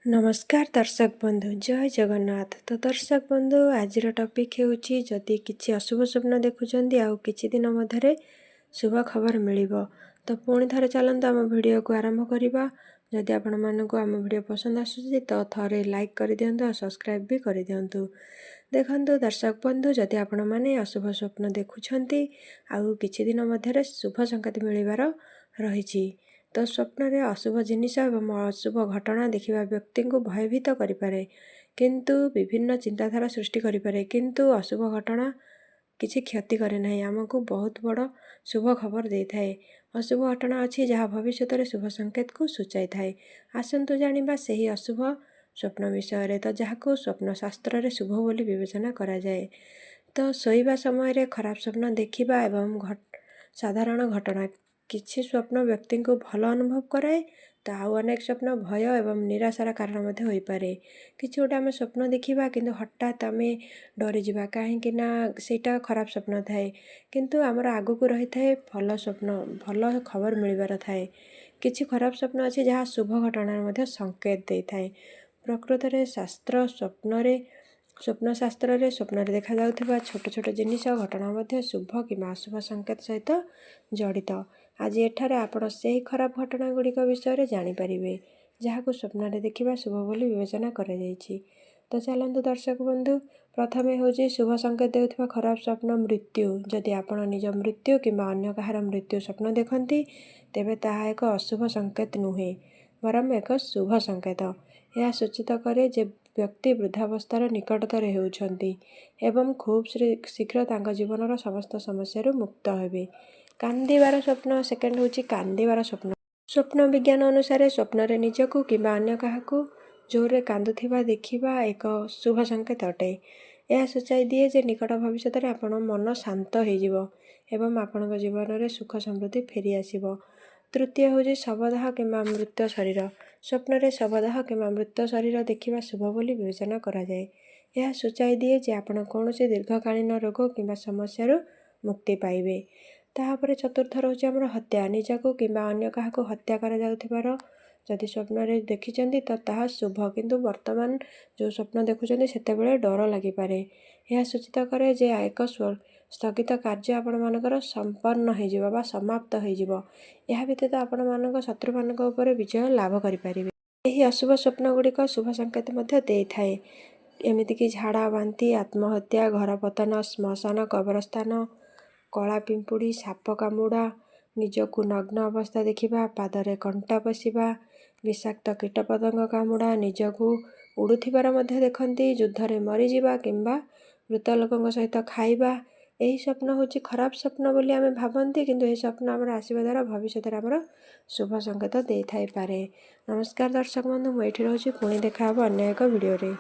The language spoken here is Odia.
ନମସ୍କାର ଦର୍ଶକ ବନ୍ଧୁ, ଜୟ ଜଗନ୍ନାଥ। ତ ଦର୍ଶକ ବନ୍ଧୁ, ଆଜିର ଟପିକ୍ ହେଉଛି ଯଦି କିଛି ଅଶୁଭ ସ୍ୱପ୍ନ ଦେଖୁଛନ୍ତି ଆଉ କିଛି ଦିନ ମଧ୍ୟରେ ଶୁଭ ଖବର ମିଳିବ। ତ ପୁଣି ଥରେ ଚାଲନ୍ତୁ ଆମ ଭିଡ଼ିଓକୁ ଆରମ୍ଭ କରିବା। ଯଦି ଆପଣମାନଙ୍କୁ ଆମ ଭିଡ଼ିଓ ପସନ୍ଦ ଆସୁଛି, ତ ଥରେ ଲାଇକ୍ କରିଦିଅନ୍ତୁ ଆଉ ସବସ୍କ୍ରାଇବ୍ ବି କରିଦିଅନ୍ତୁ। ଦେଖନ୍ତୁ ଦର୍ଶକ ବନ୍ଧୁ, ଯଦି ଆପଣମାନେ ଅଶୁଭ ସ୍ୱପ୍ନ ଦେଖୁଛନ୍ତି ଆଉ କିଛି ଦିନ ମଧ୍ୟରେ ଶୁଭ ସଂକେତ ମିଳିବାର ରହିଛି। ତ ସ୍ୱପ୍ନରେ ଅଶୁଭ ଜିନିଷ ଏବଂ ଅଶୁଭ ଘଟଣା ଦେଖିବା ବ୍ୟକ୍ତିଙ୍କୁ ଭୟଭୀତ କରିପାରେ, କିନ୍ତୁ ବିଭିନ୍ନ ଚିନ୍ତାଧାରା ସୃଷ୍ଟି କରିପାରେ। କିନ୍ତୁ ଅଶୁଭ ଘଟଣା କିଛି କ୍ଷତି କରେ ନାହିଁ, ଆମକୁ ବହୁତ ବଡ଼ ଶୁଭ ଖବର ଦେଇଥାଏ। ଅଶୁଭ ଘଟଣା ଅଛି ଯାହା ଭବିଷ୍ୟତରେ ଶୁଭ ସଂକେତକୁ ସୂଚାଇଥାଏ। ଆସନ୍ତୁ ଜାଣିବା ସେହି ଅଶୁଭ ସ୍ୱପ୍ନ ବିଷୟରେ, ତ ଯାହାକୁ ସ୍ୱପ୍ନ ଶାସ୍ତ୍ରରେ ଶୁଭ ବୋଲି ବିବେଚନା କରାଯାଏ। ତ ଶୋଇବା ସମୟରେ ଖରାପ ସ୍ୱପ୍ନ ଦେଖିବା ଏବଂ ସାଧାରଣ ଘଟଣା। କିଛି ସ୍ୱପ୍ନ ବ୍ୟକ୍ତିଙ୍କୁ ଭଲ ଅନୁଭବ କରାଏ, ତ ଆଉ ଅନେକ ସ୍ୱପ୍ନ ଭୟ ଏବଂ ନିରାଶାର କାରଣ ମଧ୍ୟ ହୋଇପାରେ। କିଛି ଗୋଟେ ଆମେ ସ୍ୱପ୍ନ ଦେଖିବା, କିନ୍ତୁ ହଠାତ୍ ଆମେ ଡରିଯିବା, କାହିଁକି ନା ସେଇଟା ଖରାପ ସ୍ୱପ୍ନ ଥାଏ, କିନ୍ତୁ ଆମର ଆଗକୁ ରହିଥାଏ ଭଲ ସ୍ୱପ୍ନ, ଭଲ ଖବର ମିଳିବାର ଥାଏ। କିଛି ଖରାପ ସ୍ୱପ୍ନ ଅଛି ଯାହା ଶୁଭ ଘଟଣାର ମଧ୍ୟ ସଂକେତ ଦେଇଥାଏ। ପ୍ରକୃତରେ ଶାସ୍ତ୍ର ସ୍ୱପ୍ନରେ ସ୍ୱପ୍ନ ଶାସ୍ତ୍ରରେ ସ୍ୱପ୍ନରେ ଦେଖାଯାଉଥିବା ଛୋଟ ଛୋଟ ଜିନିଷ, ଘଟଣା ମଧ୍ୟ ଶୁଭ କିମ୍ବା ଅଶୁଭ ସଂକେତ ସହିତ ଜଡ଼ିତ। ଆଜି ଏଠାରେ ଆପଣ ସେହି ଖରାପ ଘଟଣା ଗୁଡ଼ିକ ବିଷୟରେ ଜାଣିପାରିବେ, ଯାହାକୁ ସ୍ୱପ୍ନରେ ଦେଖିବା ଶୁଭ ବୋଲି ବିବେଚନା କରାଯାଇଛି। ତ ଚାଲନ୍ତୁ ଦର୍ଶକ ବନ୍ଧୁ, ପ୍ରଥମେ ହେଉଛି ଶୁଭ ସଂକେତ ଦେଉଥିବା ଖରାପ ସ୍ୱପ୍ନ ମୃତ୍ୟୁ। ଯଦି ଆପଣ ନିଜ ମୃତ୍ୟୁ କିମ୍ବା ଅନ୍ୟ କାହାର ମୃତ୍ୟୁ ସ୍ୱପ୍ନ ଦେଖନ୍ତି, ତେବେ ତାହା ଏକ ଅଶୁଭ ସଂକେତ ନୁହେଁ, ବରଂ ଏକ ଶୁଭ ସଂକେତ। ଏହା ସୂଚିତ କରେ ଯେ ବ୍ୟକ୍ତି ବୃଦ୍ଧାବସ୍ଥାର ନିକଟତର ହେଉଛନ୍ତି ଏବଂ ଖୁବ୍ ଶୀଘ୍ର ତାଙ୍କ ଜୀବନର ସମସ୍ତ ସମସ୍ୟାରୁ ମୁକ୍ତ ହେବେ। କାନ୍ଦିବାର ସ୍ୱପ୍ନ। ସେକେଣ୍ଡ ହେଉଛି କାନ୍ଦିବାର ସ୍ୱପ୍ନ। ସ୍ୱପ୍ନ ବିଜ୍ଞାନ ଅନୁସାରେ ସ୍ୱପ୍ନରେ ନିଜକୁ କିମ୍ବା ଅନ୍ୟ କାହାକୁ ଜୋରରେ କାନ୍ଦୁଥିବା ଦେଖିବା ଏକ ଶୁଭ ସଂକେତ ଅଟେ। ଏହା ସୂଚାଇ ଦିଏ ଯେ ନିକଟ ଭବିଷ୍ୟତରେ ଆପଣ ମନ ଶାନ୍ତ ହେଇଯିବ ଏବଂ ଆପଣଙ୍କ ଜୀବନରେ ସୁଖ ସମୃଦ୍ଧି ଫେରି ଆସିବ। ତୃତୀୟ ହେଉଛି ଶବଦାହ କିମ୍ବା ମୃତ ଶରୀର। ସ୍ୱପ୍ନରେ ଶବଦାହ କିମ୍ବା ମୃତ ଶରୀର ଦେଖିବା ଶୁଭ ବୋଲି ବିବେଚନା କରାଯାଏ। ଏହା ସୂଚାଇ ଦିଏ ଯେ ଆପଣ କୌଣସି ଦୀର୍ଘକାଳୀନ ରୋଗ କିମ୍ବା ସମସ୍ୟାରୁ ମୁକ୍ତି ପାଇବେ। ତାପରେ ଚତୁର୍ଥ ରହୁଛି ଆମର ହତ୍ୟା। ନିଜକୁ କିମ୍ବା ଅନ୍ୟ କାହାକୁ ହତ୍ୟା କରାଯାଉଥିବାର ଯଦି ସ୍ୱପ୍ନରେ ଦେଖିଛନ୍ତି, ତ ତାହା ଶୁଭ, କିନ୍ତୁ ବର୍ତ୍ତମାନ ଯେଉଁ ସ୍ୱପ୍ନ ଦେଖୁଛନ୍ତି ସେତେବେଳେ ଡର ଲାଗିପାରେ। ଏହା ସୂଚିତ କରେ ଯେ ଏକ ସ୍ଥଗିତ କାର୍ଯ୍ୟ ଆପଣମାନଙ୍କର ସମ୍ପନ୍ନ ହେଇଯିବ ବା ସମାପ୍ତ ହେଇଯିବ। ଏହା ବ୍ୟତୀତ ଆପଣମାନଙ୍କ ଶତ୍ରୁମାନଙ୍କ ଉପରେ ବିଜୟ ଲାଭ କରିପାରିବେ। ଏହି ଅଶୁଭ ସ୍ୱପ୍ନ ଗୁଡ଼ିକ ଶୁଭ ସଂକେତ ମଧ୍ୟ ଦେଇଥାଏ। ଏମିତିକି ଝାଡ଼ା ବାନ୍ତି, ଆତ୍ମହତ୍ୟା, ଘର ପତନ, ଶ୍ମଶାନ, କବରସ୍ଥାନ, କଳା ପିମ୍ପୁଡ଼ି, ସାପ କାମୁଡ଼ା, ନିଜକୁ ନଗ୍ନ ଅବସ୍ଥା ଦେଖିବା, ପାଦରେ କଣ୍ଟା ପଶିବା, ବିଷାକ୍ତ କୀଟପତଙ୍ଗ କାମୁଡ଼ା, ନିଜକୁ ଉଡ଼ୁଥିବାର ମଧ୍ୟ ଦେଖନ୍ତି, ଯୁଦ୍ଧରେ ମରିଯିବା କିମ୍ବା ମୃତ ଲୋକଙ୍କ ସହିତ ଖାଇବା। ଏହି ସ୍ୱପ୍ନ ହେଉଛି ଖରାପ ସ୍ୱପ୍ନ ବୋଲି ଆମେ ଭାବନ୍ତି, କିନ୍ତୁ ଏହି ସ୍ୱପ୍ନ ଆମର ଆସିବା ଦ୍ୱାରା ଭବିଷ୍ୟତରେ ଆମର ଶୁଭ ସଂକେତ ଦେଇଥାଇପାରେ। ନମସ୍କାର ଦର୍ଶକ ବନ୍ଧୁ, ମୁଁ ଏଇଠି ରହୁଛି। ପୁଣି ଦେଖା ହେବ ଅନ୍ୟ ଏକ ଭିଡ଼ିଓରେ।